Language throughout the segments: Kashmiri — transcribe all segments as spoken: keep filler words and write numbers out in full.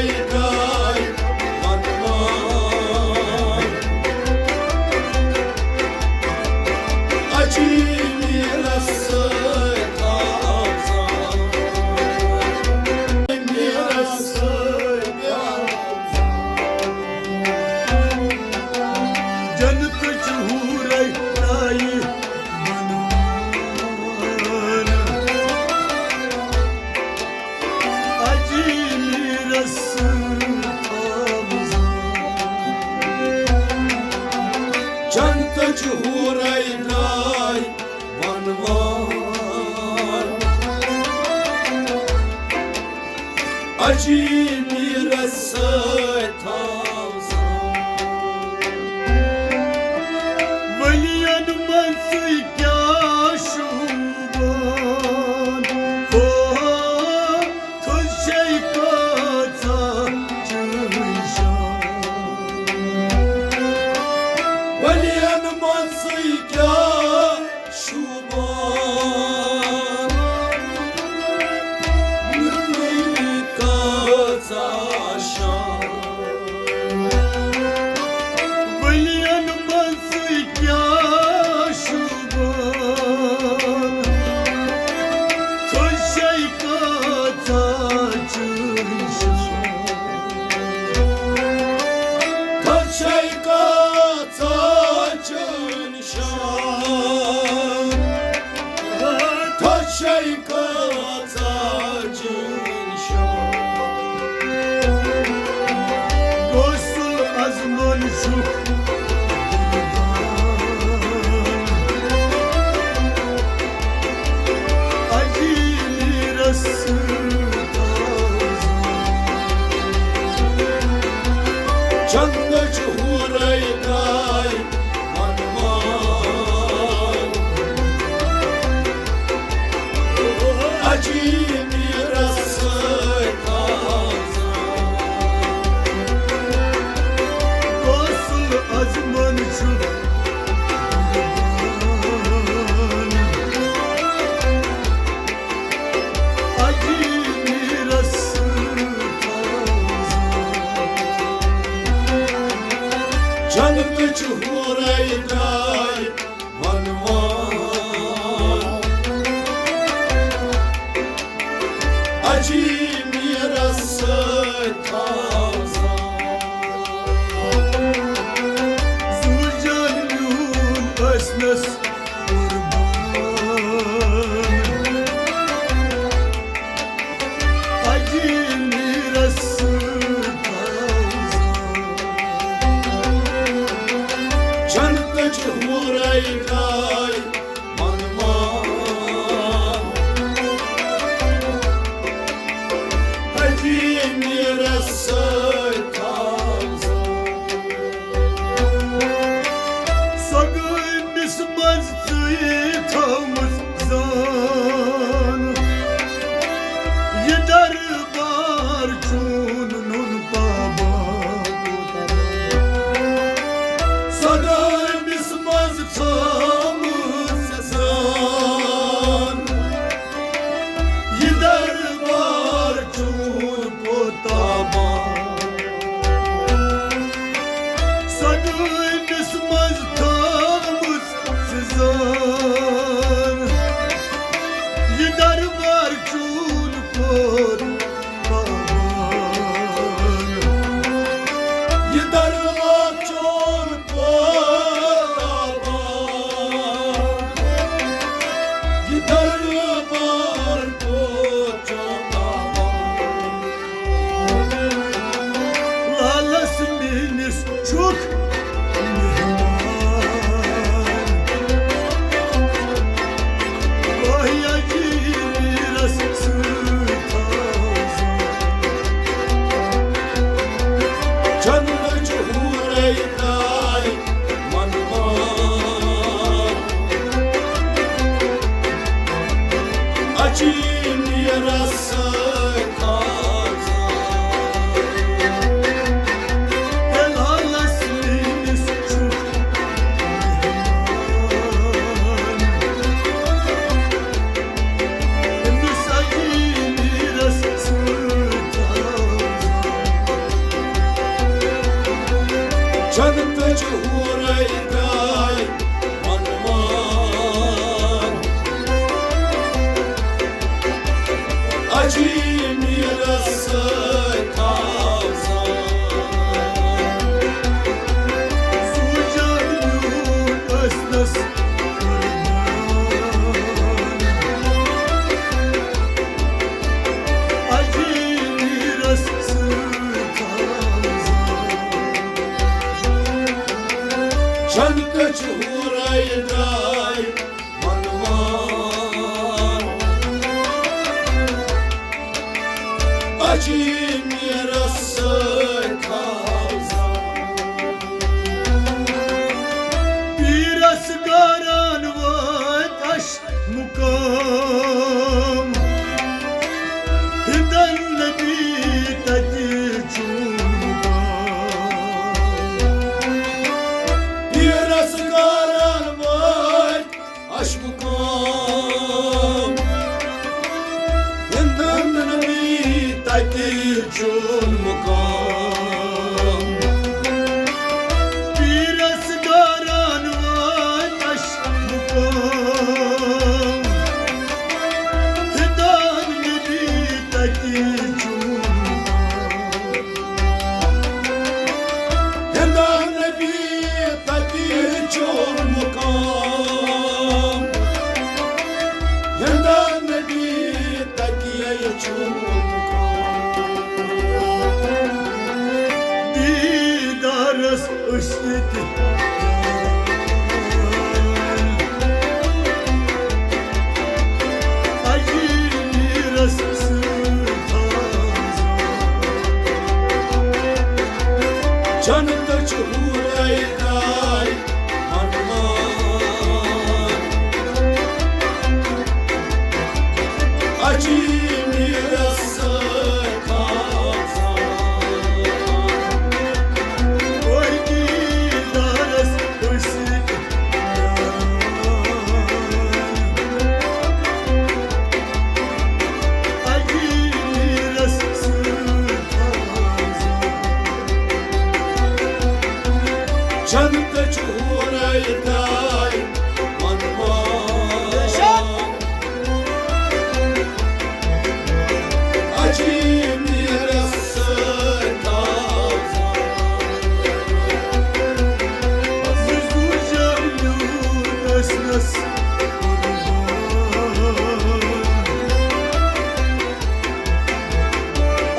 گاے ونوان۔ اجمیرس سۭتۍ آو زان۔ اجمیرس سۭتۍ آو زان۔ جنتٕچ حورے آیہِ ونوان۔ اجمیرس سۭتۍ آو زان۔ جنتٕچ حورے آیہِ ونوان۔ اجمیرس سۭتۍ آو زان۔ ؤلین منٛزٕے کیٛاہ شوٗبان۔ ہو، تھٔز چھے کۭژاہ چٲنۍ شان۔ ؤلین منٛزٕے کیٛاہ شوٗبان۔ نُنٕے کۭژاہ شان۔ ؤلین منٛزٕے کیٛاہ شوٗبان۔ تھٔز چھے کۭژاہ چٲنۍ شان۔ تھٔز چھے کۭژاہ چٲنۍ شان۔ تھٔز چھے کۭژاہ چٲنۍ شان۔ غوث العظمن چھُ قربان۔ اجمیرس سۭتۍ آو زان۔ جنتٕچ حورے آیہِ ونوان۔ اجمیرس سۭتۍ آو زان۔ غوث العظمن چھُ قربان۔ اجمیرس سۭتۍ آو زان۔ جنتٕچ حورے آیہِ ونوان۔ اجمیرس سۭتۍ آو زان۔ زوٗ جان میون ٲسنس قربان۔ اجمیرس سۭتۍ آو زان۔ جنتٕچ حورے آیہِ ونوان۔ اجمیرس سۭتۍ آو زان۔ سۄ گٔے أمِس منٛز ژٕے تھٲومٕژ زان۔ یہِ دربار چون نُن پابان۔ سۄ گٔے أمِس منٛز تھٲومٕژ زان۔ یہِ دربار چون کوتاہ بان۔ سۄ گٔے أمِس منٛز تھٲومٕژ زان۔ یہِ دربار چون کوتاہ بان۔ یہِ دربار چون کوتاہ بان۔ یہِ دربار کوتاہ بان۔ لالس میٲنِس چھُکھ مہمان۔ واہ اجمیرس سۭتۍ آو جنتٕچ حورے درٛاے وَنوار۔ عجیٖب میٖرَس سۭتۍ تھاو زان۔ سوٗجان میون ٲسنَس قربان۔ عجیٖب میٖرَس سۭتۍ تھاو زان۔ جنتٕچ حورے درٛاے وَنوار۔ عجیٖب میٖرَس سۭتۍ تھاو زان۔ پیٖرَس گاران وٲتۍ اَش مُقام۔ ہِندَن نبی تَتہِ چون مُقام۔ پیٖرَس گاران وٲتۍ اَش مُقام۔ ہِندَن نبی تَتہِ چون مُقام۔ پیٖرَس گاران وٲتۍ اَش مُقام۔ ہِندَن نبی تَتہِ چون مُقام۔ ہِندَن نبی تَتہِ چون مُقام۔ ہِندَن نبی تَتہِ چون مُقام۔ دیٖدارَس أسۍ ییٚتہِ عجیٖب میٖرَس سۭتۍ تھاو زان۔ جنتٕچ حورے درٛاے وَنوار۔ عجیٖب میٖرَس سۭتۍ تھاو زان۔ دیٖدارَس أسۍ جنتٕچ حورے درٛاے وَنوار۔ عجیٖب میٖرَس سۭتۍ تھاو زان۔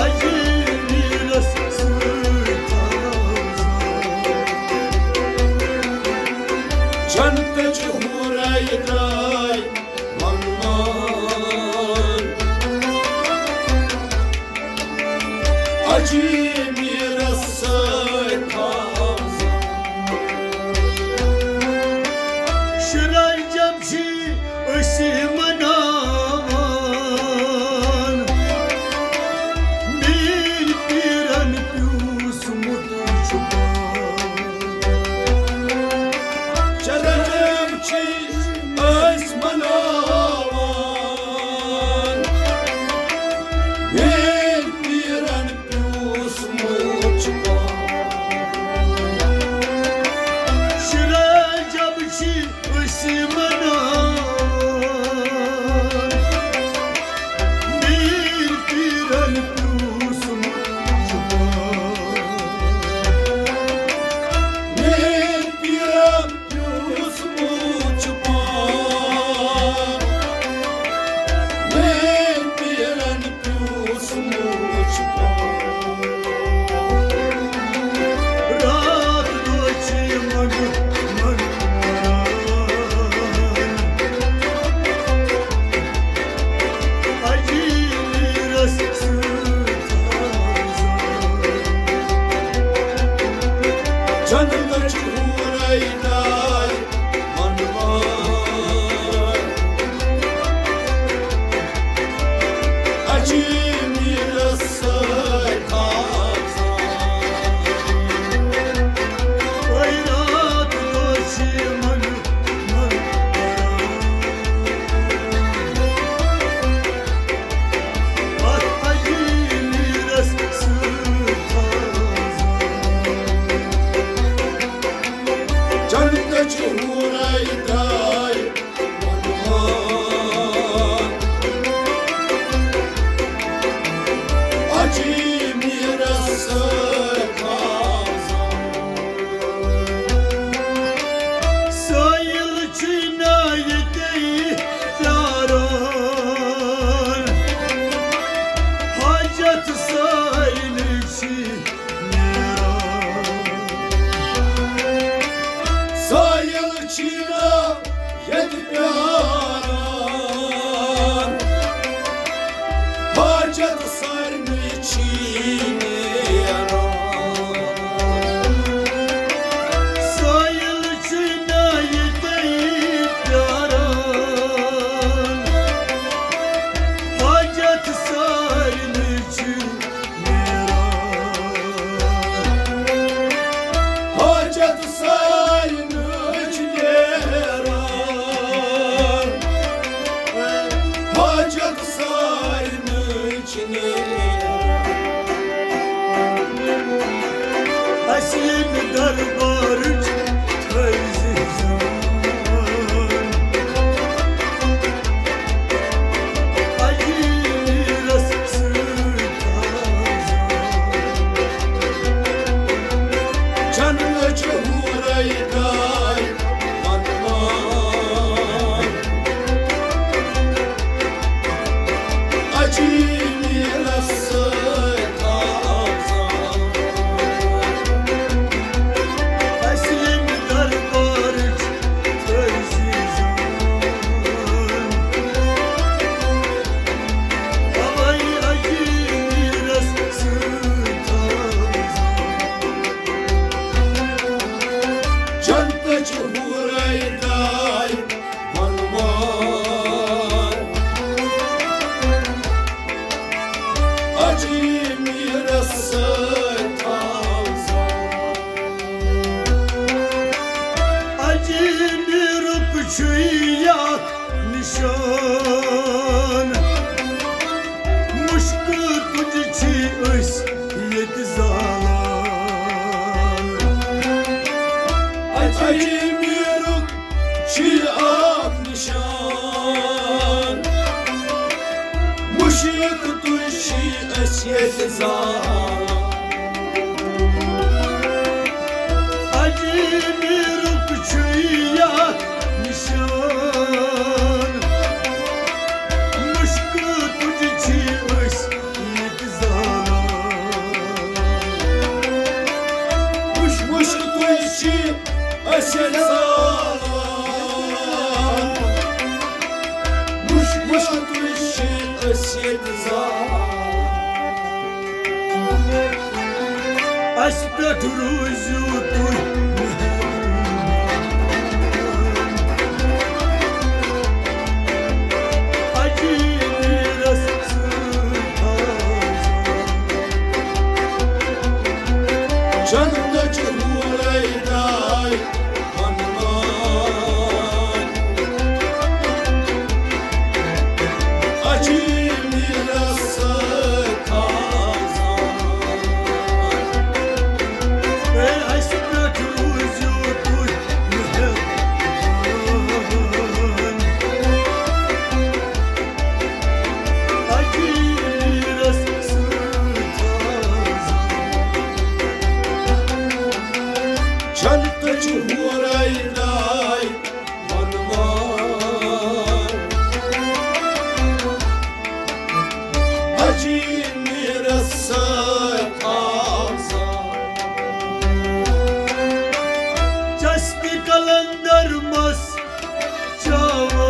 عجیٖب میٖرَس سۭتۍ تھاو زان۔ جنتٕچ حورے درٛاے وَنوار۔ عجیٖب میٖرَس سۭتۍ تھاو زان۔ شُراہ جب چھِ أسۍ مَناوان، میٛٲنۍ پیٖرَن پیوٗسمُت چھُ پان۔ شُراہ جب چھِ أسۍ مَناوان، میٛٲنۍ پیٖرَن پیوٗسمُت یتھ سارنٕے چھِ نیران۔ سٲیِل چھِنہٕ ییٚتہِ پیاران، حاجت سارنٕے چھِ نیران۔ سٲیِل چھُے نہ ییٚتہِ پیاران، حاجت سارنٕے چھُ نیران۔ حاجت سارنٕے چھُ نیران۔ حاجت سارنٕے چھِ نیران۔ اَسہِ ییٚمہِ دربارٕچ تھٲیزِ زان۔ اجمیرس سۭتۍ تھٲیزِ زان۔ جنتٕچ حورے گاے ونوان۔ اجمیرس سۭتۍ تھاوزان۔ اَسہِ ییٚمہِ دربارٕچ تھٲیزِ زان۔ اوے اجمیرس سۭتۍ تھاوزان۔ جنتٕچ حورے گاے ونوان۔ اجمیرس سۭتۍ تھاوزان۔ اجمیرُک چھُے اکھ نشان، مُشکہٕ تُجہِ چھِ أسۍ ییٚتہِ زالان۔ اجمیرُک چھُے اکھ نشان، مُشکہٕ تُجہِ چھِ أسۍ ییٚتہِ زالان۔ اجمیرُک چھُے اکھ نشان، مُشکہٕ تُجہِ چھِ أسۍ ییٚتہِ زالان۔ وٕچھ، وٕچھ، تُہۍ چھِ أسۍ ییٚتہِ زالان۔ وٕچھ، وٕچھ، تُہۍ چھِ أسۍ ییٚتہِ زالان۔ اَسہِ پٮ۪ٹھ روٗزِو تُہۍ مہربان۔ اجمیرس سۭتۍ تھاوزان۔ جنتٕچ حورے گاے ونوان۔ اجمیرس سۭتۍ تھاوزان۔ اے، اَسہِ پٮ۪ٹھ روٗزِو تُہۍ مہربان۔ اجمیرس سۭتۍ تھاوزان۔ جنتٕچ حورے گاے ونوان۔ اجمیرس سۭتۍ تھاوزان۔ چستہِ قلندر مس چاوان،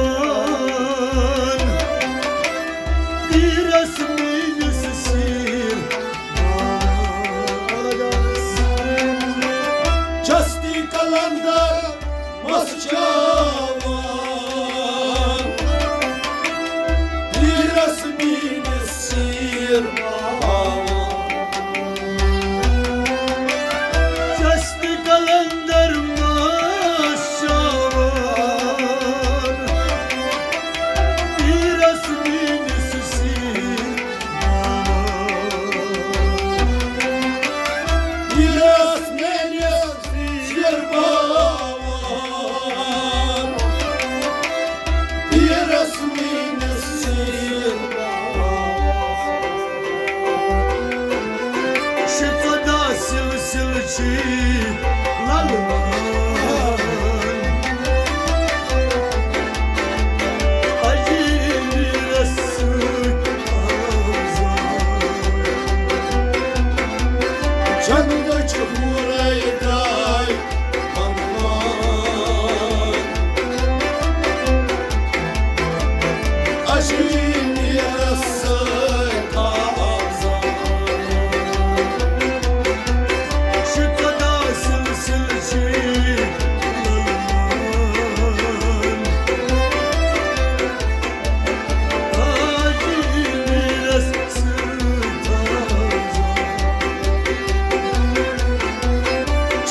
پیرس میٲنِس سیٖر باوان۔ چستہِ قلندر مس چاوان، پیرس میٲنِس سیٖر باوان۔ چستہِ قلندر مس چاوان، پیرس میٲنِس سیٖر باوان۔ پیرس میٲنِس سیٖر باوان۔ پیرس میٲنِس سیٖر باوان۔ شےٚ ژۄداہ سلسلہٕ چھِ للہٕ مان۔ اجمیرس سۭتۍ آزان۔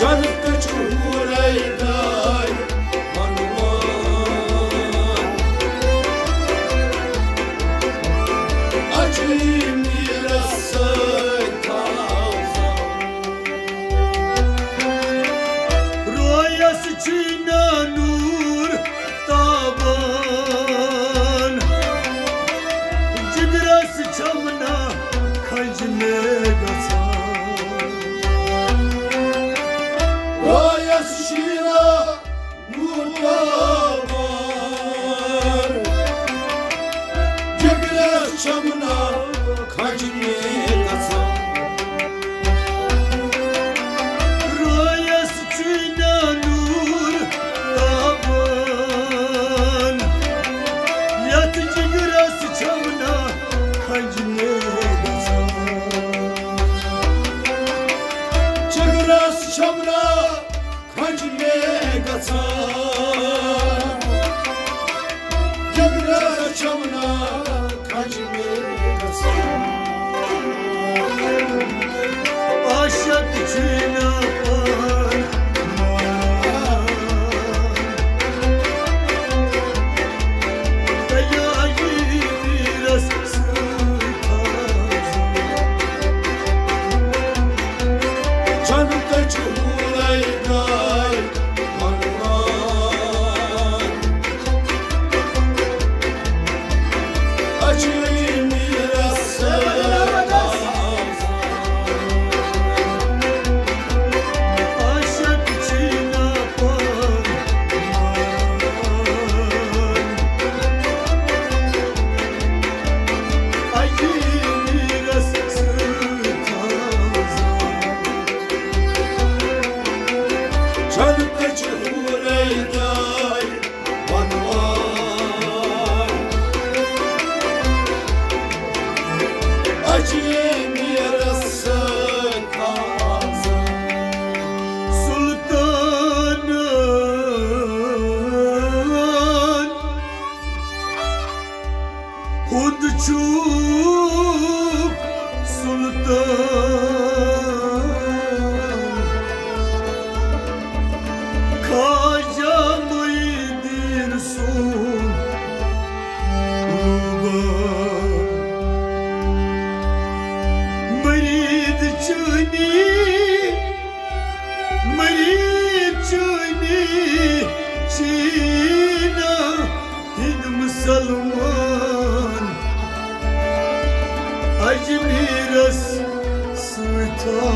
جنتٕچ حورے درٛاے وَنوان۔ اَچھِ میٖرَس سۭتۍ تھاو زان۔ رویَس چھُے نا نوٗر تابان، جگرس چھم نا کھنج مے گژھان۔ رویس چھُے نا نوٗر تابان، جگرس چھم نا کھنج مے گژھان۔ رویس چھُے نا نوٗر تابان، یتھ جگرس چھم نا کھنج مے گژھان۔ جگرس چھم نا کھنج مے گژھان۔ جگرس چھم نا کھنج مے گژھان۔ عاشق چھُے نا پان مانان۔ تیٚلہِ آیی میٖرس سۭتۍ تھاو زان۔ جنتٕچ حورے درٛاے وَنوان۔ اَچھِ میٖرَس سۭتۍ تھاو زان۔ عاشق چھُے نا پان مانان۔ اَچھِ میٖرَس سۭتۍ تھاو زان۔ جنتٕچ حورے درٛاے وَنوان۔ اَچھِ میٖرَس سۭتۍ تھاو زان۔ سلطانن ہُنٛد چھُکھ سلطان خواجہ معین الدین سُنٛد لوٗبا۔ مریٖد چٲنی، مریٖد چٲنی چھِی نا ہیٚنٛدۍ مُسلمان۔ اجمیرس سۭتۍ تھاو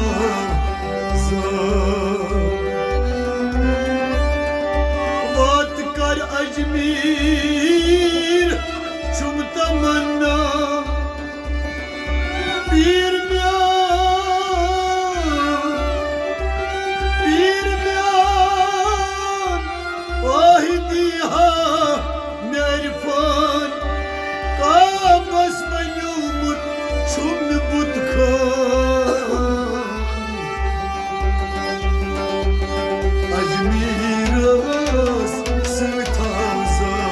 زان۔ وات کر اجمیر، چھُم تمنا۔ پیٖر میون، پیٖر میون، آہ دی ہا مےٚ عرفان، کعبس بنیومُت چھُم نہٕ بُت خان۔ اجمیرس سۭتۍ تھاو زان۔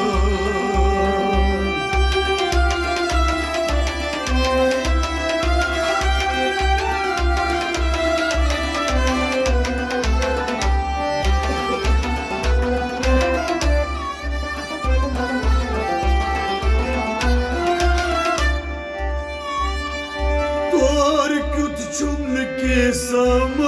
تور کیُتھ چھُم نہٕ کینٛہہ سم